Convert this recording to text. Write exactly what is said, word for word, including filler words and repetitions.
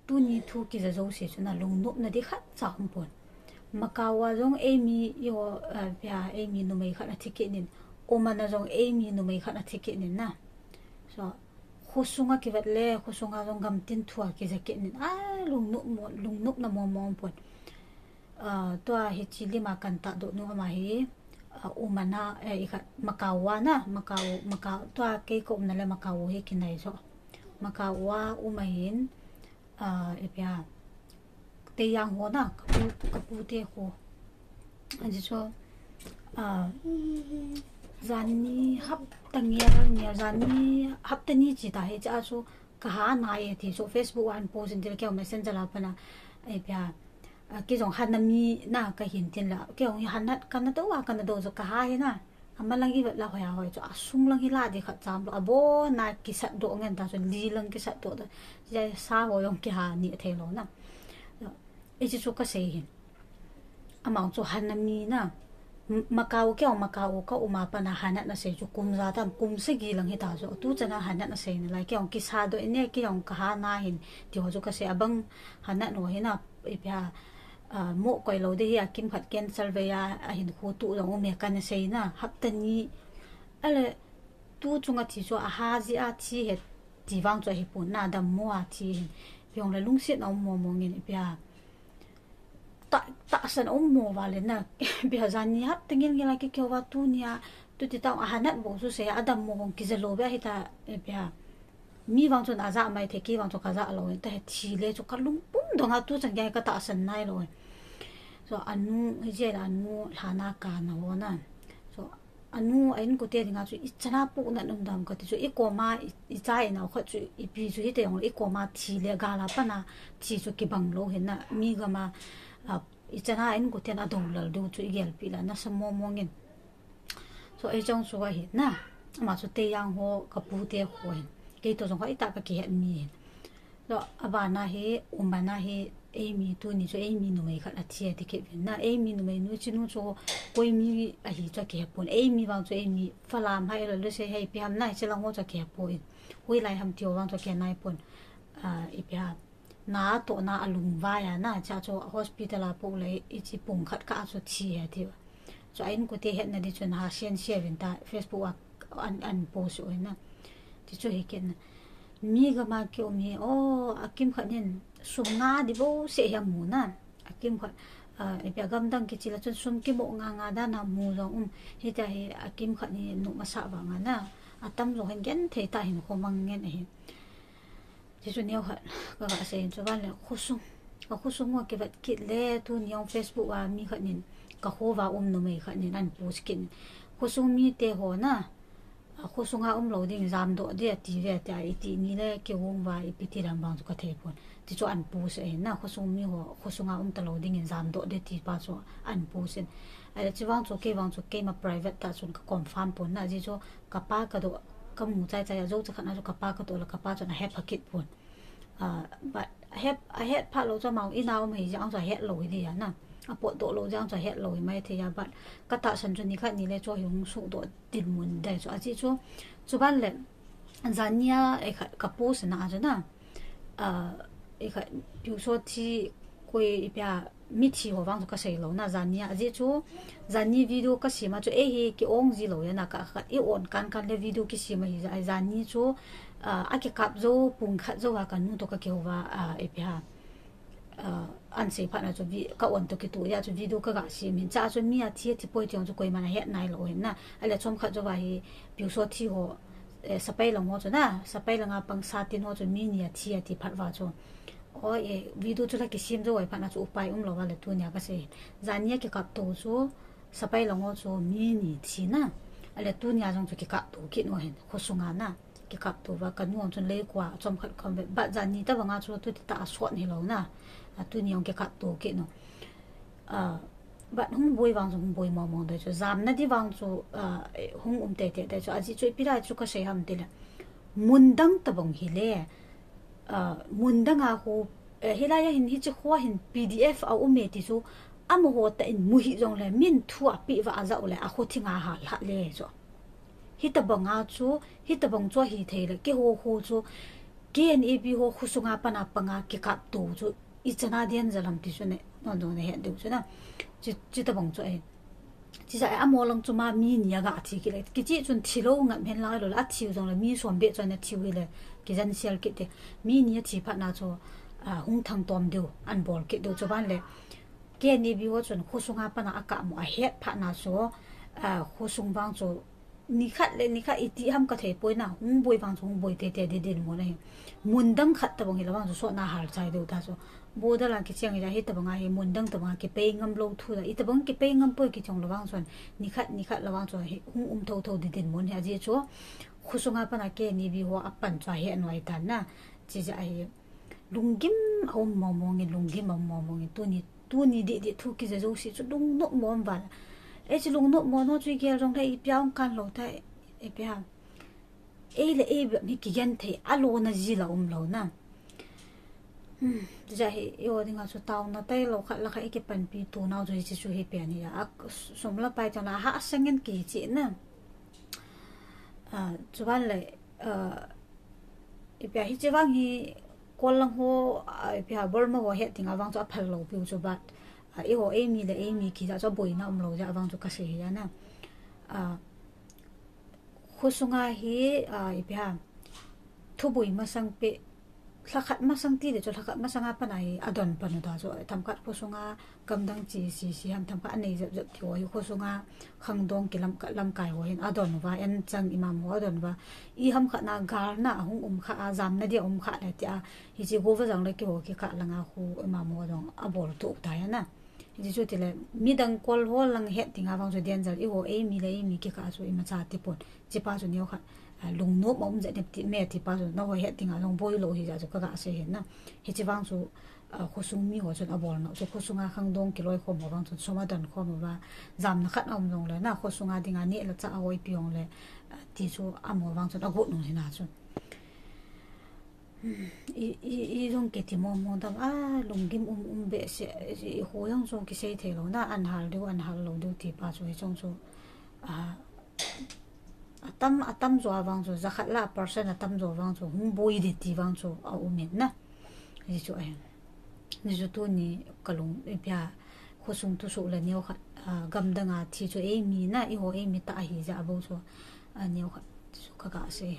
Tuni thu kija jouse chu na lungnopna di khatcha umpon. Macau a jong eimi iho, ah, pia eimi numei khat athi kit in, Oman a jong eimi numei khat athi kit in na. So, khosunga kivet le, khosunga jong gamtin thua kija kit in, a lungnop mo, lungnopna mong mong umpon. Ah, tua hiche lima kan tahdoh nu ama hi, ah, Oman a, eh, ikhat Macau a na, Macau, Macau, tua kei ka umna le Macau hi kinai jo. Macau a um ahin, ah, ipia, Teiyang ho na, kapu, kapute ho. Ajeh chu, ah, janhi hapta ngel, ngel janhi hapta ni chi ta hi cha chu kaha nai e ti chu Facebook a ahin post in tile keiho Messenger a pat a, ipia, ah, kei jong hanat mi na kahin tin la, keiho hi hanat kana do a, kana do chu kaha hi na. Amalang ivet la hoi a hoi chu, asung lang hi la di khat cham lou, abon a kisatdoh ngen ta chu, li lang kisatdoh ta, jeh sa ho jong kiha ni thei lou na. Hiche chu kasei hin. Amang chu hanat mi na. M-, Macau keiho, Macau ka um a pat a hanat na sei chu kum ja tam, kum sagi lang hi ta chu. Tu chan a hanat na sei nalai, keiho kisadoh in e, keiho kaha na hin, ti ho chu kasei, abang hanat ho hi na, ipia, ah, mo koi lou di hi, akimkhat cancer vei a, ahinkho tuh jong um e kana sei na, hapta ni. Ale, tu chunga thi chu aha jeh a thi hi ti vang chu ahipon na, adammo a thi hin. Ipi jongle lungsetna um mong mong in, ipia, ta, tahsan um mo vale na. Ipia janhi hapta ngel ngel a kikihou va tunia, tuti tah a hanat bou chu sei, adammo hung kija lou be ahi ta, ipia. Mi vang chun aja mai thei, kei vang chu kaja lou in, tahi thi le chu kalungpum dong a tu chan gei katahsan nai lou in. So, anu, hijeh a anu lhana kana ho na. So, anu a inkote dinga chu ichan a puhnat um dem kati chu, ikoma, i, icha inao khat chu, ipi chu hiti jongle ikoma thi le gal a pat a thi chu kibang lou hin na, mi gam a, a, ichan a inkoten adou lel diu chu igelpi le nasa mong mong in. So, ei chong chu ahi na, ama chu Teiyang ho kapute ho hin. Kei toh jong hoitah kakihet mi hin. Lo, abana hi, Oman a hi, eimi tuni chu eimi numei khat athi ati kit uvin na, eimi numei nu chinu chu koi mi ahi chu akihepon, eimi vang chu eimi Falam hai lo, Lusei hai ipi ham na, hiche lang ho chu akihepon. Hoilai ham ti ho vang chu akihe naipon. Ah, ipi ham. Na atohna alungvai a na, cha chu hospital a pu le hiche pung khat kah a chu thi e ati. Chu a inkote hetna di chun ha share share uvin ta, Facebook a an, an post uvin na. Ti chu hi kit na. Mi gam a kium hi, o, akimkhat in sum nga di bou seh hi amu na. Akimkhat, ah, ipi a gamdang kiche le chun sum kimo nga nga dan a mu jong um. Hitia hi akimkhat hi nom asah vang a na. Atam jong hin genthei tah hin khomang ngen ahi. Ti chu neokhat kaga sei in chu vanle khosung. Ka khosung ho kivet kit le tuni jong Facebook a mi khat in ka kho va um numei khat in an post kit in. Khosung mite ho na, a khosunga um lou ding jamdoh ding ati ve tia iti ni le kihung va ipi ti dam vang chu kathei pon. Ti chu an post ahi na, khosung mi ho, khosunga um talou ding in jamdoh ding ti pa chu an post in. Ahile chu vang chu kei vang chu keima private tah chun ka confirm pon na, ajeh chu kapa kadoh, kamu chai chai a jou chakhat na chu kapa kadoh le kapa chun ahet pha kit pon. Ah, but ahet, ahet pha lou chu amau in a um hi jeh a chu ahet lou hi dia na. Apotdoh lou jeh a chu ahet lou hi mai thei a, but katahsan chu nikhat ni le chu hi hung suhdoh dinmun dai chu. Ajeh chu, chuban le, janhi a, eh, khat ka post na a chu na. Ah, eh, khat, Pyusawhthi koi ipi a, mithi ho vang chu kasei lou na, janhi a. Ajeh chu, janhi video kasem a chu, eh, hi ki-ong ji lou e na, ka, ka, i-on kan kan le video kisem ahi ja, janhi chu, ah, akikap jou, pung khat jou a kanu toh kakihou va, ah, ipi ham, ah, an sei phat na chu vi-, ka-on toh kitoh a chu video kaga sem hin. Cha chu mi athi, athi poi ti jong chu koiman ahet nai lou hin na. Ahile chomkhat jou va hi, Pyusawhthi ho, eh, Sepai lang ho chu na, Sepai lang a pang Satin ho chu mi ni athi, ati phat va chu. O, eh, video chu la kisem jou ahi phat na chu upai um lou va le tunia kasei. Janhi a kikap to chu, Sepai lang ho chu mi ni thi na. Ahile tunia jong chu kikap to kit u hin, khosung a na. Kikap to va kanu ang chun lei kua, chomkhat khom ve. But janhi tabang a chu tuti tah a sot hi lou na. A tuni jong kikap to kit u. Ah, but hung boi vang chu hung boi mong mong dai chu. Jamna di vang chu, ah, eh, hung um tei tei dai chu. Ajeh chu ipi lai chu kasei ham ti le. Mun dang tabang hi le. Ah, mun dang a khu, eh, hilai a hin hiche khu a hin P D F a um e ti chu. Amaho tah in mu hi jong le min thu api va ajah u le a khu thing a hal ha le chu. Hitabang a chu, hitabang chu ahi thei le, keiho khu chu, K N A B ho khosunga pana panga kikap to chu ichan a danger ham ti chu ne, nangho nahet diu chu na. Chi, chi tabang chu ahi. Chijeh a amaho lang chu ma mi ni aga thi kit le. Kicheh chun thilou ngap hen lang lou le, athiu jongle mi som beh chu ana thiu hile, kijen sel kit te. Mi ni athi phat na chu, a, hung thangtom diu, ana bol kit diu chu ban le. K N A B ho chun khosunga pana akap mo ahet phat na chu, a, khosung vang chu nikhat le nikhat iti ham kathei poi na, hung boi vang chu hung boi tete di dinmun ahi. Mun dang khat tabang hile vang chu sotna hal chai diu ta chu. Border lang kicheng hile hitabang a hi mun dang tabang a kipei ngam lou thu la. Itabang kipei ngam poi kichong le vang chun nikhat nikhat le vang chu hi hung um thotho di dinmun hi ajeh chu. Khosunga pana K N A B ho apan chu ahet noi tan na. Chijeh a hi lunggim aum mong mong in, lunggim aum mong mong in, tuni, tuni dih dih thu kija jouse chu lungnop mong val. Ei chu lungnop mong no chu igel jongle ipi a hung kan lou ta, ipi ham. Ei le ei bep hi kigenthei, alona jil a um lou na. Hmm, tijeh hi, eiho dinga chu taona tailou khat le khat ikipanpi to nau chu hiche chu hi pen hi a. A, sum le pai chang le ahahsa ngen kicheh na. A, chuban le, a, ipi a hiche vang hi kol lang ho, a, ipi a Burma ho het ding a vang chu aphal lou piu chu bat. A, eiho eimi le eimi kija chu boina um lou jeh a vang chu kasei hi a na. A, khosunga hi, a, ipi ham. Thuboi masang peh, lhakhat masang ti le chu lhakhat masang a pana hi adon pan u ta chu. Themkhat khosunga gamdang che sese ham themkhat anei jep jep ti ho hi khosunga khangdong kilam, lamkai ho hin adon uva, anchang ima mo adon uva. Iham khat na galna ahung um kha a, jamna dia um kha le ti a, hiche gova jang le keiho kikah langa khu ima mo jong abol to ta ya na. Hiche chu tile midang kol ho lang het ding a vang chu danger, eiho eimi le eimi kikah chu imacha ti pon. Hiche pa chu neokhat, a, lungnop ma um jeh nem ti me ti pa chu nangho het ding a jong boi lou hi jeh chu kaga sei hin na. Hiche vang chu, a, khosung mi ho chun abolna chu khosunga khangdong kiloikhom ho vang chun sum adon khom uva, jamna khat aum jongle na khosunga dinga neh le chah a hoi pi jongle, a, ti chu amaho vang chun agot nung hi na chu. I, i, i jong kiti mong mong dam a, lunggim um um behseh, i, i ho jong chu kisei thei lou na, an hal diu, an hal lou diu ti pa chu hi jong chu, a, atam, atam jo a vang chu, jakhat la percent atam jo vang chu, hung boi di ti vang chu aum in na. Hichu ahi. Ni chu tuni kalung, ipi a, khosung thusoh le neokhat, a, gamdang a thi chu eimi na, eiho eimi tah ahi jeh a bou chu, a, neokhat chu kaga sei.